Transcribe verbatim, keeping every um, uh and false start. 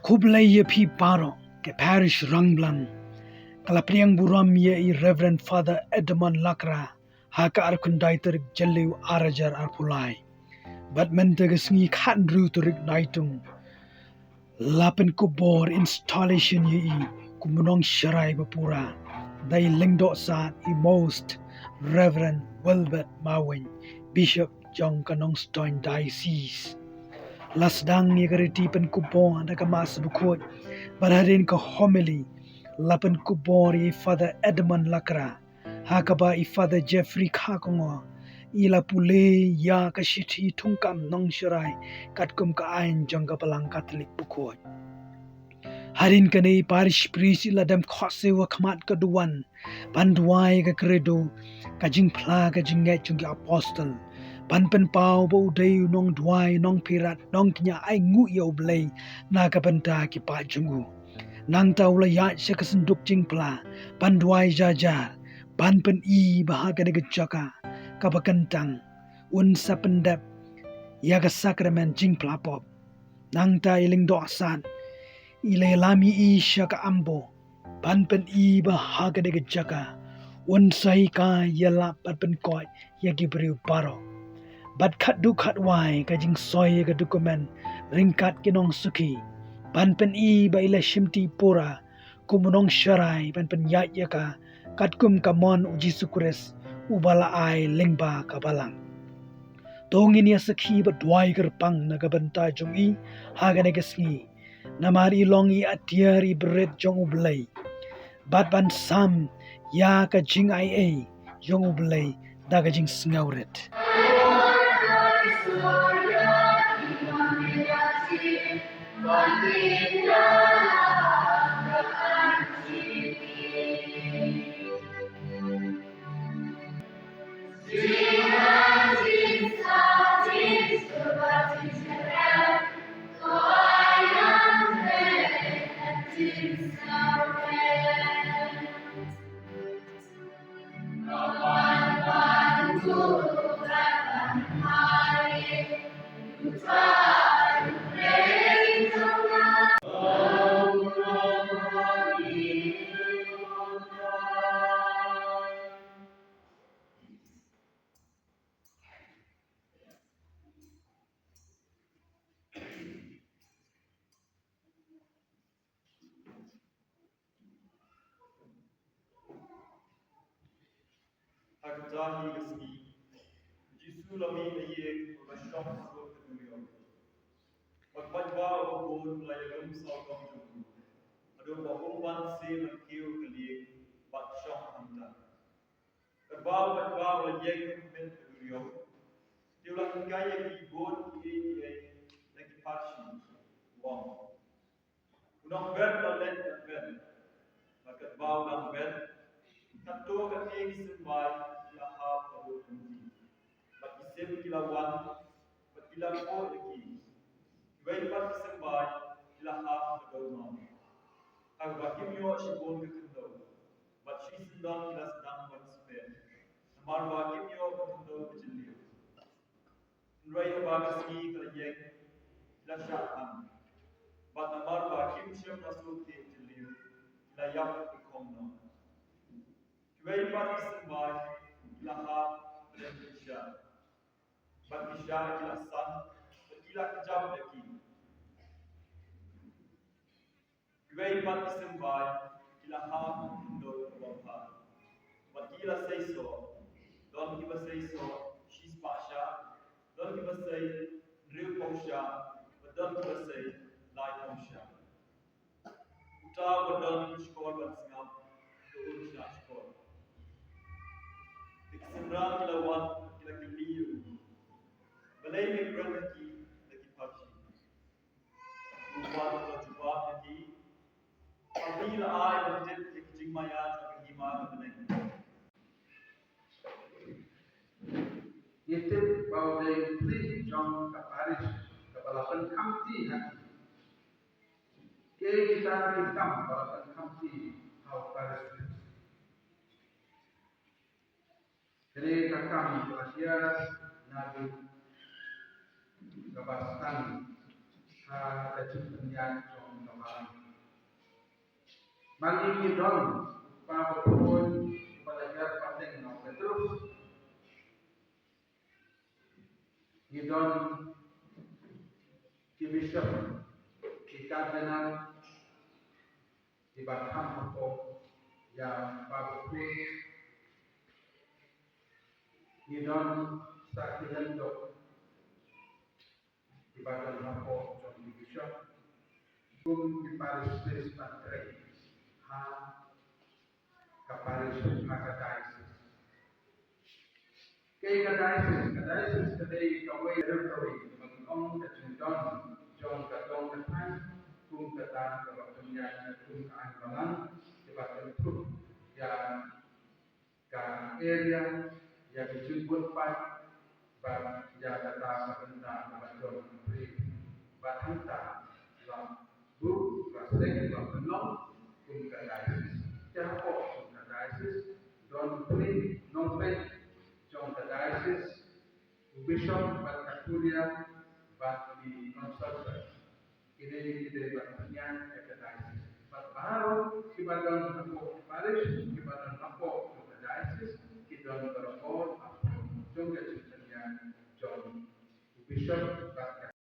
Khublei ïa phi baroh. Ka Parish Rangblang ka la pdiang burom ïa i Reverend Father Edmund Lakra ha ka arphew khyndai tarik Jylliew arhajar arphew lai. Bad mynta ka sngi khathynriew tarik Naitung la pynkupbor, installation, ïa i kum u nongsharai bapura da i Lyngdoh Sad, i Most Reverend Wilbert Maweng, Bishop jong ka Nongstoiñ Diocese. La sdang ïa ka riti pynkupbor da ka Mass bakhuid bad hadien ka homily la pynkupbor ïa i Father Edmund Lakra, ha kaba i Father Jeffrey Kharkongor i la pule ïa ka shithi thungkam nongsharai katkum ka aiñ jong ka Balang Katholik bakhuid. Hadien kane i Parish Priest i la dem khohsiew ha khmat ka duwan ban duwai ka Credo, ka jingphla ka jingngeit jong ki Apostol, ban pynpaw ba u dei u nongduwai, nongpyrkhat, nongkñia ainguh ïa U Blei na ka bynta ki paid jong u. Nangta u la ïaid sha ka synduk jingphla ban duwai jar jar, ban pyni ba ha kane ka jaka kaba kyntang un sa pyndep ïa ka sakramen jingphla pop. Nangta i Lyngdoh Sad i la ïalam ïa i sha ka ambo ban pyni ba ha kane ka jaka un sa hikai ïalap bad pynkoit ïa ki briew baroh. Bad khatduh khatwai ka jingsoi ïa ka document ryngkat ki nongsukhi ban pyni ba i la shimti pura kum u nongsharai ban pynïaid ïa ka katkum ka mon U Jisu Khrist uba la ai lyngba ka Balang. To ngin ïa sakhi bad duwai kyrpang na ka bynta jong i ha kane ka sngi, namar i long i atiar, i brit jong U Blei, bad ban sam ïa ka jingaiei jong U Blei da ka jingsngewrit. Ha kata hi ka sngi, u Jisu u la mih ha ïing bad u la shong ha suk ka duriaw. Bad paidbah uba bun u la ïalum sawdong jong u, haduh ba um ban siew ban kiew ka lieng bad shong hangta. Katba u paidbah u la ïeng ha khmih ka duriaw, te u la hikai ïa ki bun kiei kiei na ki pharshi, u ong: U nongber u la leit ban ber, bad katba u dang ber, katto katne ki symbai ki la hap haduh lynti, bad ki sim ki la wan, bad ki la koh ïa ki. Kiwei pat ki symbai ki la hap ha ka dewmam, ha kaba kim ïoh shibun ka khyndew, bad shisyndon ki la sdang ban sper, namar ba kim ïoh ka khyndew ka jylliew. Hynrei haba ka sngi ka la ïeng, ki la shah thang, bad namar ba kim shym la sngewthuh jylliew, ki la ïap ki khong noh. Kiwei pat ki symbai ki la hap ha ki sha, bad ki sha ki la san, bad ki la kjam ïa ki. Kiwei pat ki symbai ki la hap ha ka khyndew kaba bha, bad ki la sei soh. Don kiba sei soh shispah sha, don kiba sei hynriewphew sha, bad don kiba sei laiphew sha. Uta uba don shkor ban sngap, to un shah shkor. Te ki synran ki la wan, ki la kylli ïa u: Balei me kren ha ki, ha ki pharshi? U wan u la jubab ïa ki: Phi la ai ban tip ïa ki jingmaïa jong ka hima ka bneng. Ngi tip ba u dei u priest jong ka parish kaba la pynkhamti ha ki. Kiei kita ki kam ba la pynkhamti ha u parish priest? Kane ka kam ka la shim naduh kaba sdang ha ka jingpynïaid jong ka Mali ngi don pa ba pun ba la jar pateng nong Petrus. Ngi don ki bishop, ki cardinal, ki ba kham hapoh ïa pa ba pun. Ngi don sa ki lyngdoh ki ba don hapoh jong ki bishop kum ki parish priest ban trei ha ka parish, ha ka diocese. Ka diocese, ka diocese ka dei kawei na kawei kaba ngi ong ka jingdon jong ka dong ka thaiñ, kum kata kaba pynïaid kum ka aiñ balang, kaba kynthup ïa ka area, ïa ka jingbun paid, bad ïa kata ka bynta kaba don ka pyrthei. Bad hangta la buh, la seng, la pynlong kum ka diocese. Te hapoh kum ka diocese don pyrthei nongpeit jong ka diocese, u bishop bad ka kuria bad ki nonsultan. Kine ki dei ban pynïaid ïa ka diocese. Bad baroh kiba don hapoh parish, kiba don hapoh ka diocese, ki don bynta hapoh jong ka jingpynïaid jong u bishop bad ka